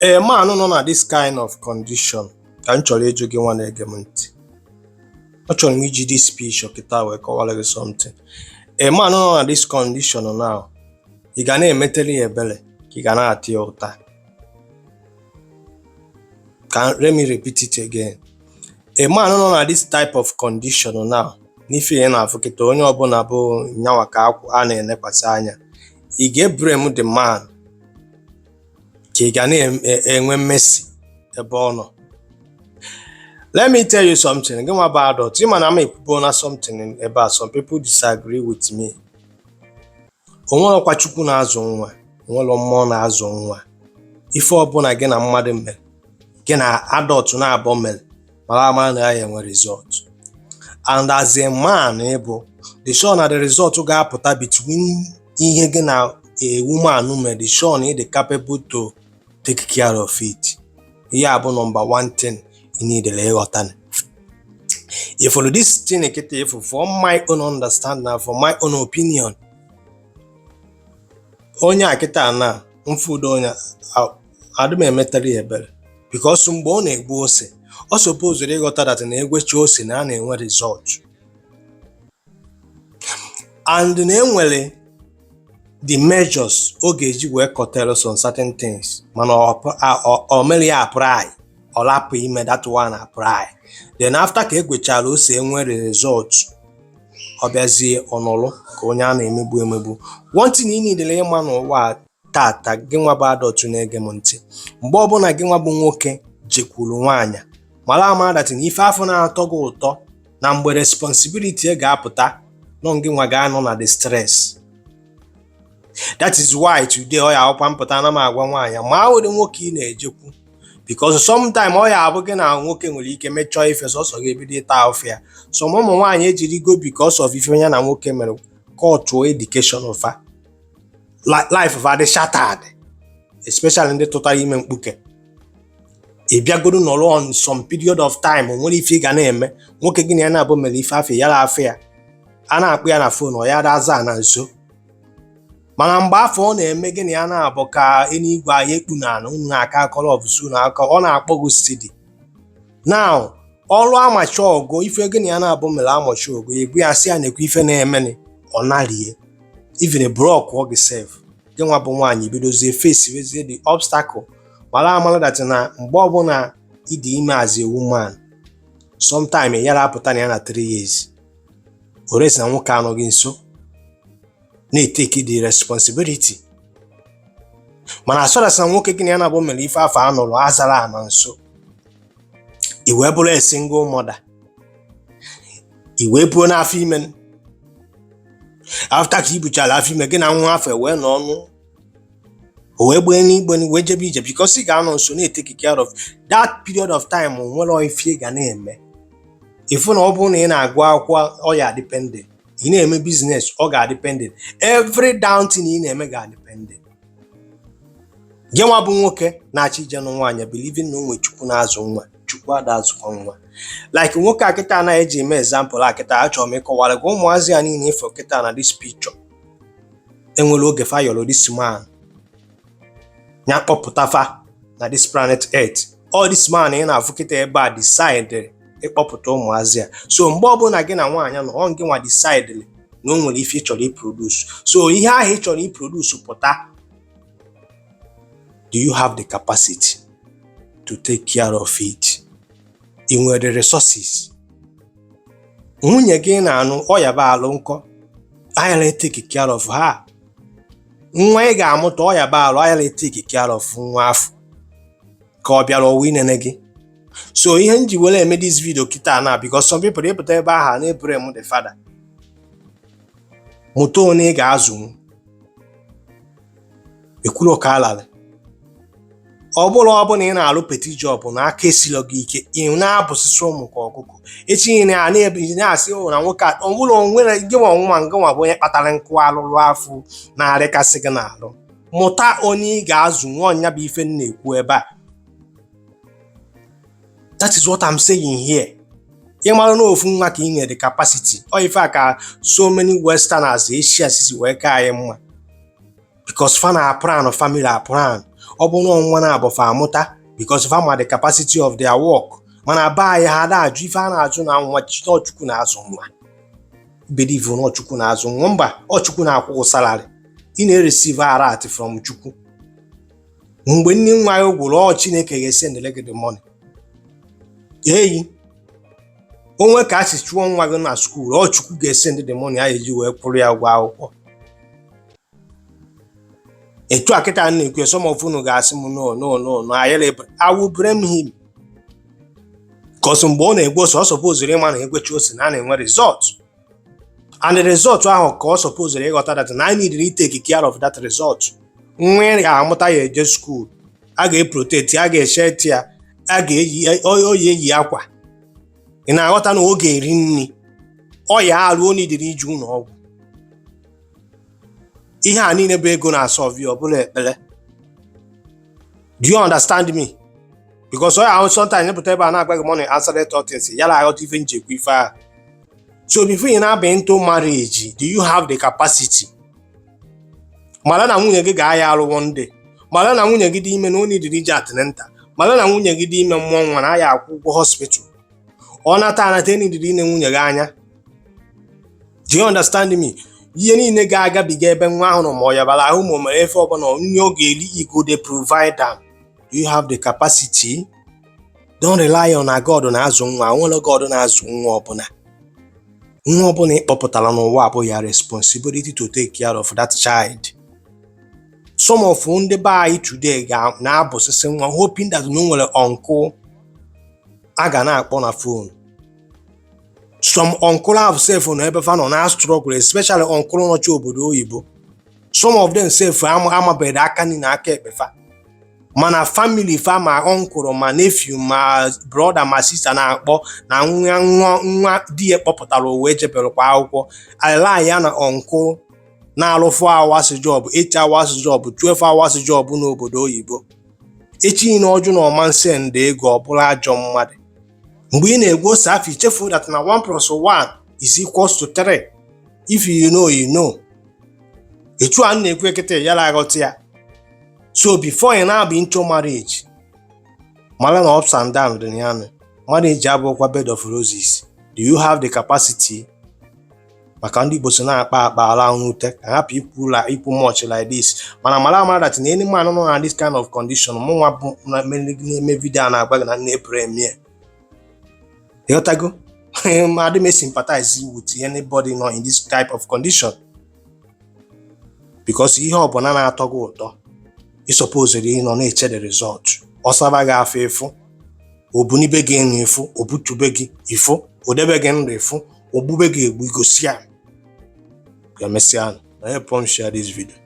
A man nọ na this kind of condition, ka m chọrọ ịjụ gị nwa na-ege m ntị. Achọrọ m iji this picture kịta wee kọwara gị something. A man nọ na this condition now, ị ga na-emetere ya ebere ka ị ga na-ata ya ụta? Ka let me repeat it again. A man nọ na this type of condition now, n'ife ị na-afụ kịta, onye ọbụla bụ nyanwa ka a na-enekwasị anya, ị ga-eblame the man ka ị ga na-enwe mmesi ebe ọ nọ? Let me tell you something. Gị nwa bụ adult, ị ma na m ekwubo na something ebe a, some people disagree with me. O nwerọkwa Chukwu na-azụ nwa, onwero mmụọ na-azụ nwa. Ife ọbụla gị na mmadụ mere, gị na adult na-abụ mere, mara amara na ya enwe result. And as a man ịbụ, the sure na the result ga-apụta between ihe gị na a woman mere, the sure na ị dị capable to take care of it. Ihe a bụ number one thing ị need ịghọta. If for this thing kịta, if for my own understanding and for my own opinion, onye a kịta na mfudo onye adị m emetara ya ebere, because mgbe ọ na-egbu ose, ọ supposed ịghọta that na egwecha ose na a na-enwe result and na enwere the measures ọ ga-eji wee curtail some certain things, mana ọ mere ya apply, ọ lapụ ime that one apply. Then after ka egwechara ose, enwere result, ọ bịazie ọnọlụ ka onye a na-emegbu emegbu. One thing ị niile ịma n'ụwa a tata, gị nwa bụ adult na-ege m ntị, mgbe ọbụla gị nwa bụ nwoke jekwuru nwaanyị, mara amara that na ife afọ na-atọ gị ụtọ na mgbe responsibility ga-apụta nọ, gị nwa ga-anọ na the stress. That is why today ọ ya akwụkwa mpụta na m agwa nwaanyị ma ụdị nwoke ị na-ejekwu, because sometime ọ ya abụ gị na nwoke nwere ike mechọọ ife, sọsọ gị ebido ịta ahụfụ ya. Some ụmụ nwaanyị ejirigo because of ife ya na nwoke mere kọtụọ education fa, life fa dị shattered, especially ndị tụtara ime mkpuke. Ị bịagodo nọrọ on some period of time, o nwere ife ị ga na-eme. Nwoke gị na ya na-abụ mere ife afọ yara afọ ya, a na-akpụ ya na phone, ọ ya aza na nso. Mana mgbe afọ ọ na-eme gị na ya na-abụ ka eluigwe anyị ekpu na ala, unu na-aka akọrọ ọfụsụ na aka, ọ na-akpọ gị steady. Now ọrụ amachi ọgụ, ife gị na ya na-abụ mere amachi ọgụ, egwu ya sị ya na-ekwu ife na-emeni, ọ narie even block ọ gị sef. Gị nwa bụ nwaanyị bidozie face wezie the obstacle. Mara amara that na mgbe ọbụla ịdị ime as a woman, sometime ị yara apụta na ya na 3 years orezi na nwoke anọghị nso na-etake the responsibility. Mana as far as na nwoke gị na ya na-abụ mere ife afọ anụrụ azara ana nso, i wee bụrụ a single mother, i wee buo n'afọ ime. After ka i buchara afọ ime gị na nwa afọ wee nọ ọnụ, o wee gbee n'igbe wee jebe ije, because ị ga-anọ nso na-etake care of that period of time. Nwere ife ị ga na-eme, ịfụ na ọ bụrụ na ị na-agụ akwụkwọ, ọ ya dependent, ị na-eme business, ọ ga-a dependent, every down thing ị na-eme ga-a dependent. Gị nwa bụ nwoke na-achọ ije nụ nwaanyị, believing na o nwe Chukwu na-azụ nwa, Chukwu ada azụkwa nwa. Like nwoke a kịta anaghị eji eme example a kịta, achọrọ m ịkọwara gị ụmụazị a niile ifo kịta na this picture enwere oge fa yọrọ this man ya kpọpụta fa na this planet earth. All this man ị na-afụ kịta ebe a decide ịkpọpụta ụmụazị a. So mgbe ọbụla gị na nwaanyị nọ, ọ gị nwa decide na o nwere ife ị chọrọ iproduce. So ihe ahụ ị chọrọ iproduce pụta, do you have the capacity to take care of it? Ị nwere the resources? Nwunye gị na-anụ ọ yaba alụ nkọ ayala take care of her. Nwa ị ga-amụta, ọ yaba alụ ayala take care of nwa afọ ka ọ bịara ọwa inene gị. So ihe m ji were eme this video kịta na because some people ịpụta ebe ahụ na-ebere m the father. Mụta onye ị ga-azụnwu ekwuro ka alala. Ọ bụrụ ọ bụla ị na-alụ petty job na aka esilo gị ike, ị na-abụsịsị ụmụ ka ọkụkọ echi na na-asị na nwoke a ọ bụrụ onwere gị nwa nwa ngị nwa bụ onye kpatara nkụ alụrụ afọ na-arịkasị gị n'alụ. Mụta onye ị ga-azụ nwa. Ọnya bụ ife m na-ekwu ebe a. That is what I'm saying here. Ị mara na ofu nwa ka ị nwere the capacity, ọ ife a ka so many westerners, Asia si wee ka anyị mma, because fa na plan family, a plan. Ọ bụrụ na nwa na-abụ fa amụta, because fa ma the capacity of their work. Mana be anyị, ha na-ajụ ife a na-ajụ na nwa. Chukwu na-azụ nwa, believe na Chukwu na-azụ nwa. Mba, ọ Chukwu na-akwụ salary. Ị na-ereceive alert from Chukwu mgbe nne nwa ya gwụrụ. Ọ Chineke ga-esendele gị the money. Eyi onwe ka a si chụọ nwa gị na school, ọ Chukwu ga-esend the money a eji wee kwụrụ ya ụgwọ akwụkwọ. Etu a kịta na-ekwu, some of unu ga-asị m, "No, no, no, no." I will blame him, cause mgbe ọ na-egwe ose, ọ supposed ịma na egwechi ose na a na-enwe result, and the result ahụ ka ọ supposed ịghọta that na I need to take care of that result. Nwa ị ga-amụta ya eje school, a ga-eprotect, a ga-eshet ya, a ga-eyi oyi, eyi akwa. Ị na-aghọta na ọ ga-eri nri, ọ ya arụ, o nidiri ije ụlọ ọgwụ. Ihe a niile bụ ego na-asolve ya, ọ bụla ekpere. Do you understand me? Because ọ ya ahụ, sometimes pụta ebe a na-agwa gị money answer all things, ya na aghọta ife njekwa ife ahụ. So before ị na-aba into marriage, do you have the capacity? Mara na nwunye gị ga-aya arụ one day. Mara na nwunye gị dị ime na o nidiri ije antenatal. Mara na nwunye gị dị ime, mmụọ nwa, na aya akwụ ụgwọ hospital. Ọ nata anata, enidiri ine nwunye gị anya. Do you understand me? Ihe niile ga-agabiga ebe nwa ahụ nọ, ma ọ yabara ahụ, ma o mere efe ọbụla, nri ọ ga-eri, you go dey provide am. Do you have the capacity? Don't rely on na God na-azụ nwa. Nwere God na-azụ nwa ọbụla. Nwa ọbụla ị kpọpụtara n'ụwa bụ ya responsibility to take care of that child. Some of ndị be anyị today ga na-abụsịsị nwa, hoping that na o nwere uncle a ga na-akpọ na phone. Some uncle have sef nọ ebe fa nọ na struggle, especially uncle nọchi obodo oyibo. Some of them sef amabeghị aka nri na aka ekpe fa, mana family fa, ma uncle, ma nephew, ma brother, ma sister na-akpọ na nwa nwa nwa di ya kpọpụtara ụwa ejebelụkwa akwụkwọ ala ya, na uncle na-alụ 4 hours job, 8 hours job, 12 hours job n'obodo oyibo. Echi na ọjụ na ọma nsend ego, ọ bụla ajọ mmadụ. Mgbe ị na-egwu ose afọ, ichefu that na 1 plus 1 is equals to 3. If you know, you know. Etu a m na-ekwu ekịta, yara aghọta ya. So before ị na-aba into marriage, mara na ups and downs dị na ya. Marriage abụghịkwa bed of roses. Do you have the capacity? Maka ndị Igbo so na-akpa akpa ala nwute ka hapụ ikwu la ikwu much like this, mana mara amara that na any man nọ na this kind of condition, mụnwa bụ na-eme video a na-agwa gị na nne premier, ịghọtago? Ma adị m sympathize with anybody nọ in this type of condition, because ihe ọbụla na-atọ gị ụtọ, ị supposed ịnọ na-eche the result. Ọ saba gị afọ ịfụ, obunibe gị enu ịfụ, obutube gị ịfụ, odebe gị ndụ ịfụ, ogbube gị egbu, igosi ya. Ga-emesịa na help share this video.